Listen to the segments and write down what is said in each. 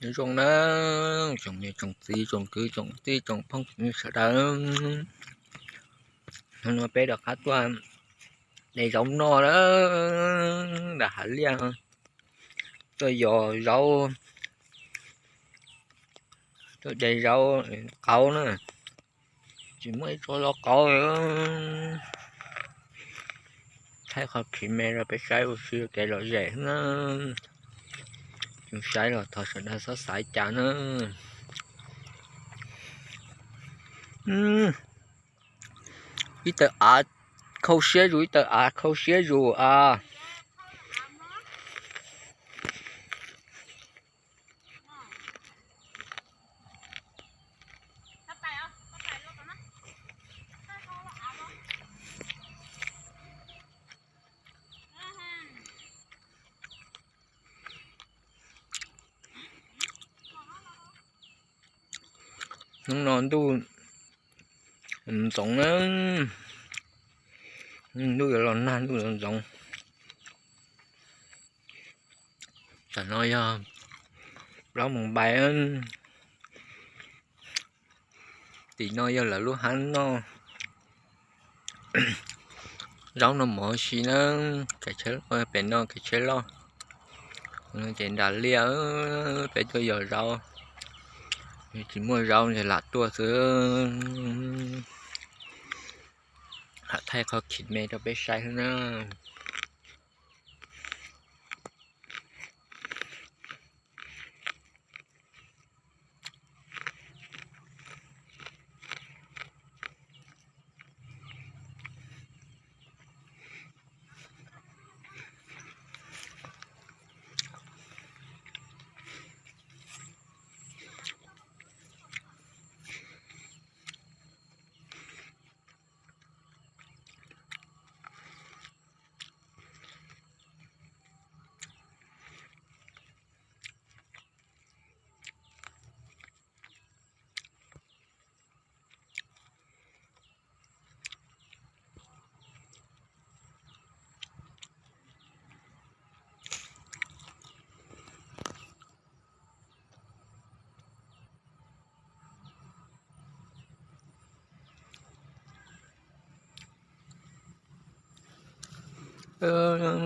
Nyob zoo na, tsoom niam tsoom txiv tsoom kwv tsoom tij tsoom phooj ywg sawv daws, hnub no peb rov qab tuaj de zaub noj na, nram hav liaj, tuaj yos zaub, tuaj de zaub qaub na, tsis muaj ib tsob zaub qaub. Thaij qhov khiv me rau peb saib ua si kev lom zem xwb na. Tsis saib los thov sawv daws txhob xav cas na. Ib tawg av khau siab zus, ib tawg av khau siab zus a. Hnub no ntuj ntxoov na, ntuj yuav los nag, ntuj ntxoov ntxoov. Tam no yog plaub moos npai, tim no yog lawv lub hab noj zaub noj mov si na. Pem no kev tsheb loj, ces nram liaj peb tuaj yos zaub, tsis muaj zaub ces lam tuaj xwb. Lam thaij qhov khiv me rau peb saib xwb na.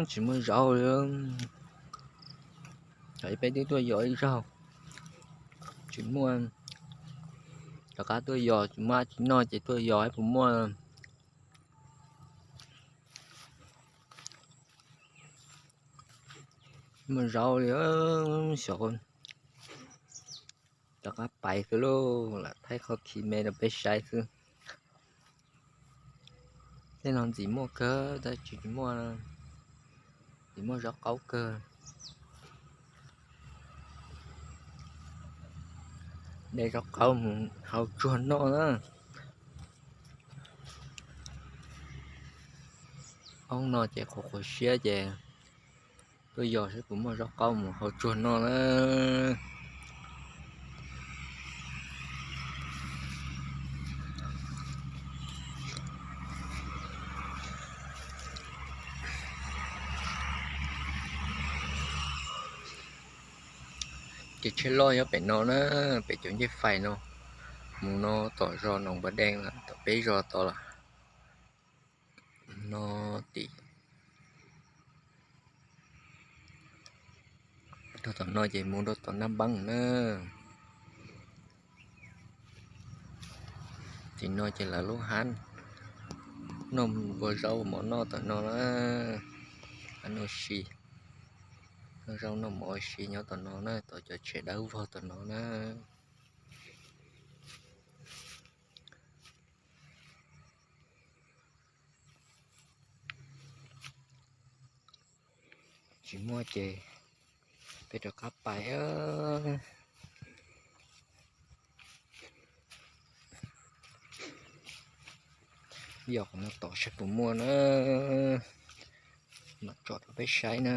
Tsis muaj zaub li. Peb twb tuaj yos ib zaug, tsis muaj. Rov qab tuaj yos, tsis muaj dab tsi noj ces tuaj yos puas muaj, muaj zaub li. Xyov, rov qab pais xwb lauj, lam thaij qhov khiv me rau peb saib xwb. Tej no ntxim muaj kawg tab sis tsis muaj, tsis muaj zaub qaub kawg. De zaub qaub mus hau tsuag noj na. Hoob no ces qhuav qhuav siab ces tuaj yos saib puas muaj zaub qaub mus hau tsuag noj na. Ces tsheb loj nyob pem no na, pem cov ncej fais no, mus no tom zos Noos Npam Deej lawm, tom peb zos tod lawm. No tim, rau tom no ces mus rau tom Naj Npeeb na. Tim no ces lawv lub hab noj ua zaub mov noj tom no na. Hab noj si, noj zaub noj mov si nyob tom no na, tom cov tsev dawb vog tom no na. Tsis muaj ces peb rov qab pais. Yog qhov no tom saib puas muaj na, mam tsom rau peb saib na.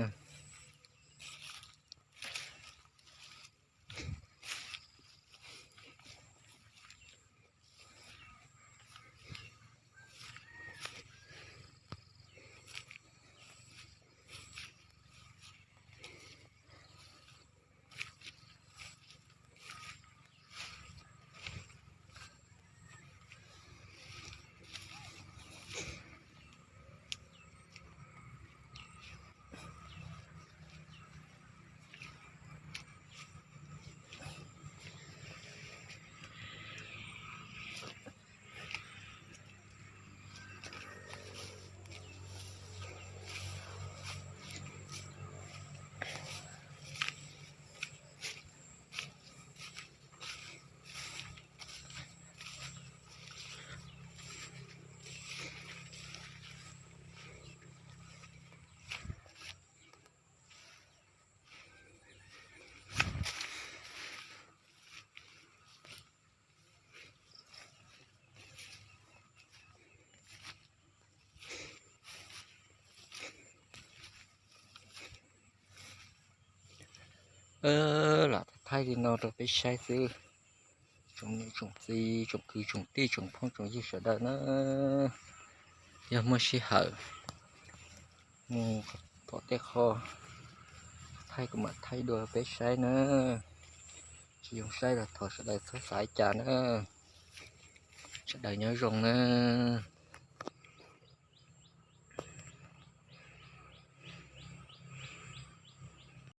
Lam thaij li no rau peb saib xwb. Tsoom niam tsoom txiv, tsoom kwv tsoom tij, tsoom phooj tsoom ywg sawv daws na, yog muaj sij hawm mus pom tej qho thaij kuv mam thaij dua peb saib na. Tsis zoo saib los thov sawv daws txhob xav cas na. Sawv daws nyob zoo na.